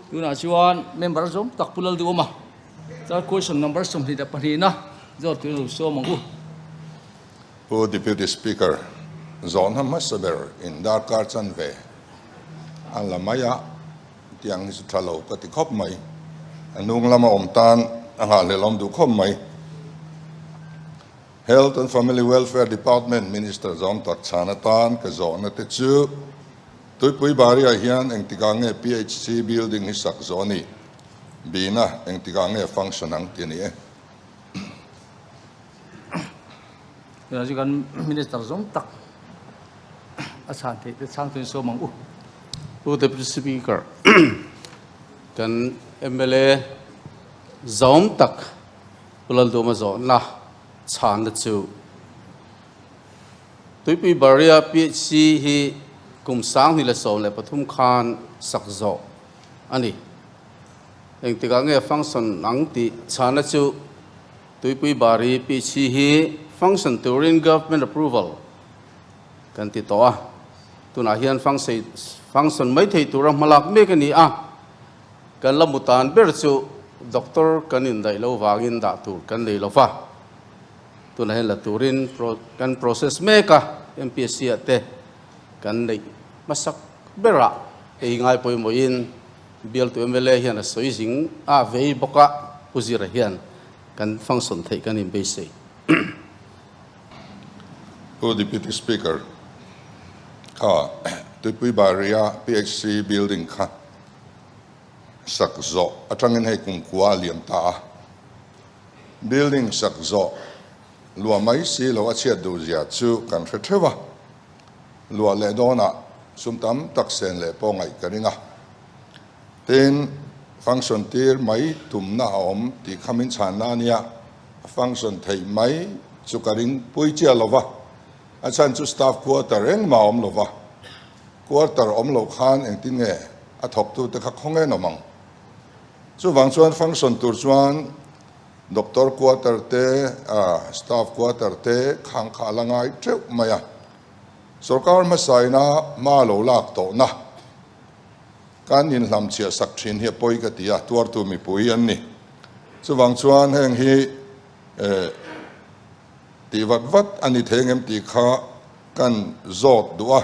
Tunah chuan member zawm tak Pu Lalduhawma chuan question number 22 na zawt turin lo sawm ang u. Pu Deputy Speaker, zawhna hmasa ber in darkar chanve a la mai a, tiang hi chu tha lo ka ti khawp mai. A hnung lama awm tan a nghahhlelh awm duh khawp mai. Health and Family Welfare Department Minister zawm tak chhan atan ka zawhna te chu Tuipui Bari-ah hian engtikah nge PHC building hi sak zawh a ni? Bina engtikah nge function ang ti a ni e. Tunah chu kan Minister zawm tak a chhan theih te chhang tuin sawm ang u. Pu Deputy Speaker, kan mla zawm tak Pu Lalduma zawhna chhanna chu Tuipui Baria PHC hi kum 2013 khan sak zawh a ni. Engtikah nge function ang tih chhanna chu Tuipui Bari PHC hi function turin government approval kan ti tawh a. Tunah hian function mai thei tura hmalak mek a ni a. Kan la mu tan ber chu doctor kan indaih lo vangin dah tur kan nei lo va, tunah hian la turin kan process mek a, MPSC ah te kan neih hmasak berah ei ngai pawimawhin bialtu mla hian a sawi zing a vei bawk a, Pu Zira hian kan function theih kan inbeisei. Pu Deputy Speaker, kha Tuipui Baria PHC building kha sak zawh atangin hei kumkhua a liam ta a, building sak zawh luah mai si lo a chhiat duh zia chu kan hre theuh a, luah leh dawnah sum tam tak sen leh pawh ngaih ka ring a, tin function tir mai tumna a awm tih kha min chhanna a nia, a function theih mai chu ka ring pui chiah lo va, a chhan chu staff quarter engmah a awm lo va. Quarter awm loh khan engtin nge a thawktute kha khaw nge nawm ang? Chuvang chuan function tur chuan doctor quarter te, staff quarter te khang kha a la ngai teuh mai a. Sorkar hmasaina hma lo lak tawhna kan inhlamchhiah sak thin hi a pawi ka ti a, tuartu mipui an ni. Chuvang chuan heng hi tih vat vat a ni thei engem tih kha kan zawt duh a,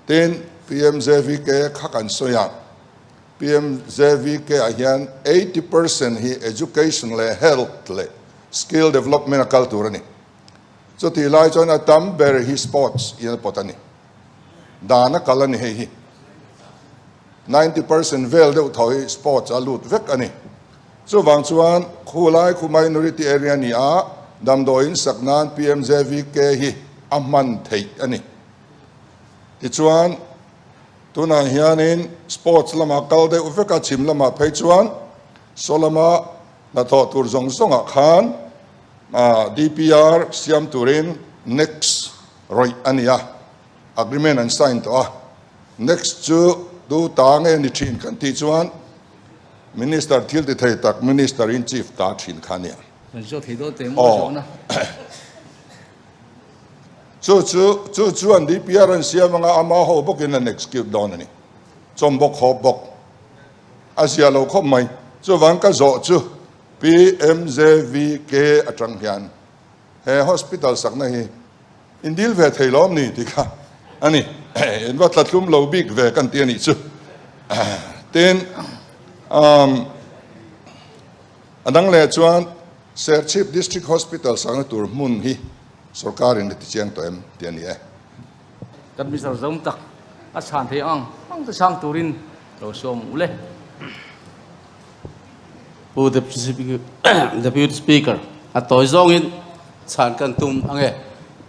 tin PMJVK kha kan sawi a, PMJVK ah hian 80% hi education leh health leh skill development a kal tur a ni. Chutih lai chuan a tam ber hi sports in a pawt a ni. Dan a kal a ni hei hi. 90% vel deuh tho hi sports a lut vek a ni. Chuvang chuan khulai khu minority area ni a, damdawiin sak nan PMJVK hi a hman theih a ni. Tichuan tunah hianin sports lamah kal deuh vek a, chhim lamah phei chuan saw lama hnathawh tur zawng zawngah khan DPR siam turin next rawih a ni a, agreement an sign tawh a. Next chu tu ta nge ni thin kan tih chuan Minister thil ti thei tak Minister in Chief ta thin kha nia. Kan zawt thei dawn teh maw zawhna. Chu chu chu chuan DPR an siam anga ama ho bawkin an execute dawn a ni. Chawm bawk hawp bawk. A zia lo khawp mai. Chuvang ka zawh chu PMJVK atang hian he hospital sakna hi in dil ve thei lawm ni tih kha a ni. In va tla tlum lo bik ve kan ti a nih chu. Tin, a dang leh chuan Serchhip District Hospital sakna tur hmun hi sorkarin a ti chiang tawh em tih a ni e. Kan Mister Zawm tak a chhan thei ang ang te chhang turin lo sawm u le. Pu Deputy Speaker, a tawi zawngin chhan kan tum ang e.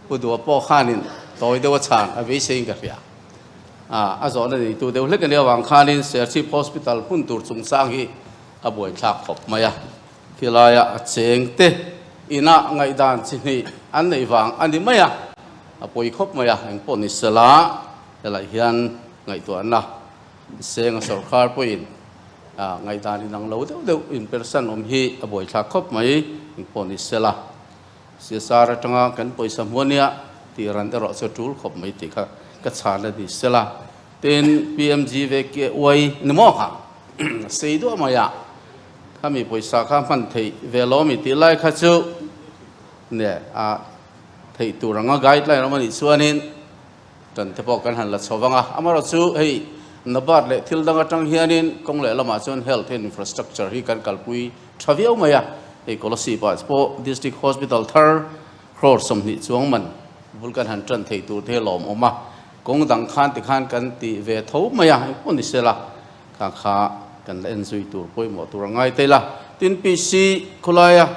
Pu Dua pawh khanin tawi deuha chhan a beiseiin ka hria. A zawhna neitu deuh hlek a nih avang khanin Serchhip Hospital hmun tur chungchang hi a buaithlak khawp mai a. Khilaia a cheng te inah ngaihdan chi hnih an neih vang a ni mai a, a pawi khawp mai a, engpawh ni sela helaiah hian ngaihtuahna Senga sorkar pawhin ngaihdan inang lo deuh deuh inpersan awm hi a buaithlak khawp mai, engpawh ni sela. CSR atanga kan pawisa hmuh ania tih ran erawh chu a tul khawp mai tih kha ka chhan a ni sela. Tin, PMGVKY ni maw kha? Sei duah mai a, khami pawisa kha hman theih ve lo ami tih lai kha chu ne a theih tur anga guideline awm a nih chuanin tan te pawh kan han la chho vang a. Amaherawhchu hei NABARD leh thil dang atang hianin kawng leh lamah chuan health and infrastructure hi kan kalpui tha viau mai a. Hei Kolasib ah pawh district hospital thar crore 20 chuang man bul kan han tan thei tur te hi lawmawm a. Kawng dang khan tikhan kan ti ve tho mai a, engpawh ni sela kha kha kan la enzui tur pawimawh tur a ngai tel a. Tin PC khawlaia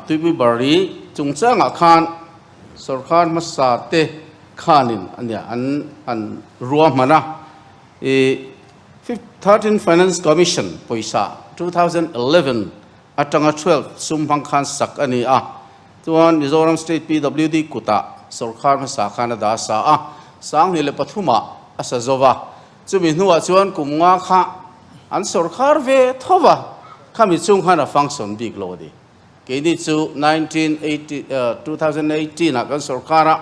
Tuipui Bari chungchangah khan sorkar hmasa te khanin a nia an han ruahman a, i 13 Finance Commission pawisa 2011 atanga 12 sum hmang khan sak a ni a. Chuan Mizoram State PWD kutah sorkar hmasa khan a dah sa a, 2003 ah a sa zo va. Chumi hnuah chuan kum nga kha an sorkar ve tho va, khami chung khan a function bik lo a ni. Keini chu 1980, 2018 ah kan sorkar a,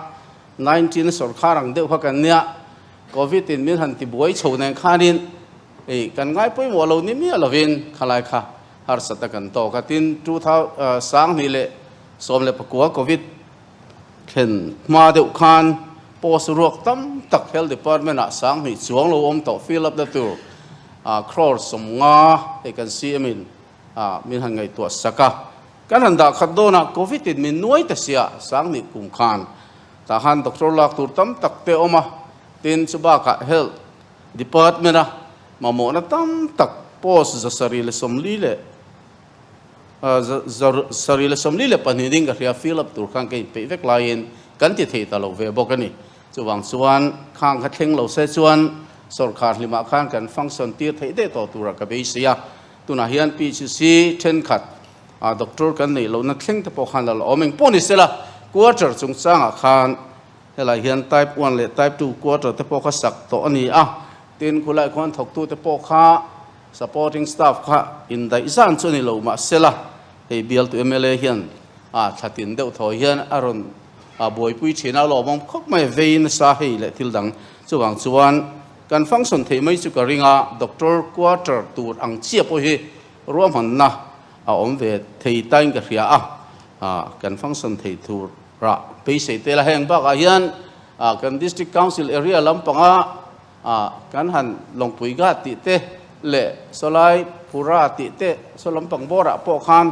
19 sorkar ang deuh kha kan nia, Covid in min han ti buai chho nen khanin ei kan ngai pawimawh lo ni miah lovin khalai kha harsat a kan tawk a. Tin, 2019 Covid thlen hma deuh khan post ruak tam tak Health Department ah 2000 chuang lo awm tawh fill up na tur crore 50 hei kan CM in min han ngaihtuah sak a. Kan han dah khat dawn a, Covid in min nuai ta sia 2000 kum khan tah khan doctor lak tur tam tak te awm a. Tin, chubakah Health Department a mamawhna tam tak post 742 ding ka hria fill up tur khan ka inpeih vek laiin kan ti thei ta lo ve bawk a ni. Chuvang chuan khang kha thleng lo se chuan sorkar hlimah khan kan function tir theih daih tawh tura ka beisei a. Tunah hian PHC thenkhat doctor kan neih lohna thleng te pawh khan la la awm eng pawh ni sela quarter chungchangah khan Helai hian Type one leh Type two quarter te pawh kha sak tawh a ni a, tin khulai khuan thawktute pawh kha supporting staff kha indaih zan chu a ni lo mahsela hei bialtu mla hian a thla tin deuh thaw hian a rawn buaipui thin a, lawmawm khawp mai vei nasa hei leh thil dang chuvang chuan kan function theih mai chu ka ring a, doctor quarter tur ang chiah pawh hi ruahmanna a awm ve thei tain ka hria a, kan function thei tur. Rah beisei tel a heng bakah hian kan District Council area lampanga kan han Lawngpui Ghat tih te leh sawlai Phura tih te saw lampang bawrah pawh khan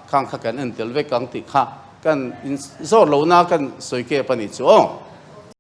khang kha kan en tel vek ang tih kha kan inzawr lohna kan sawi kep a nih chu aw.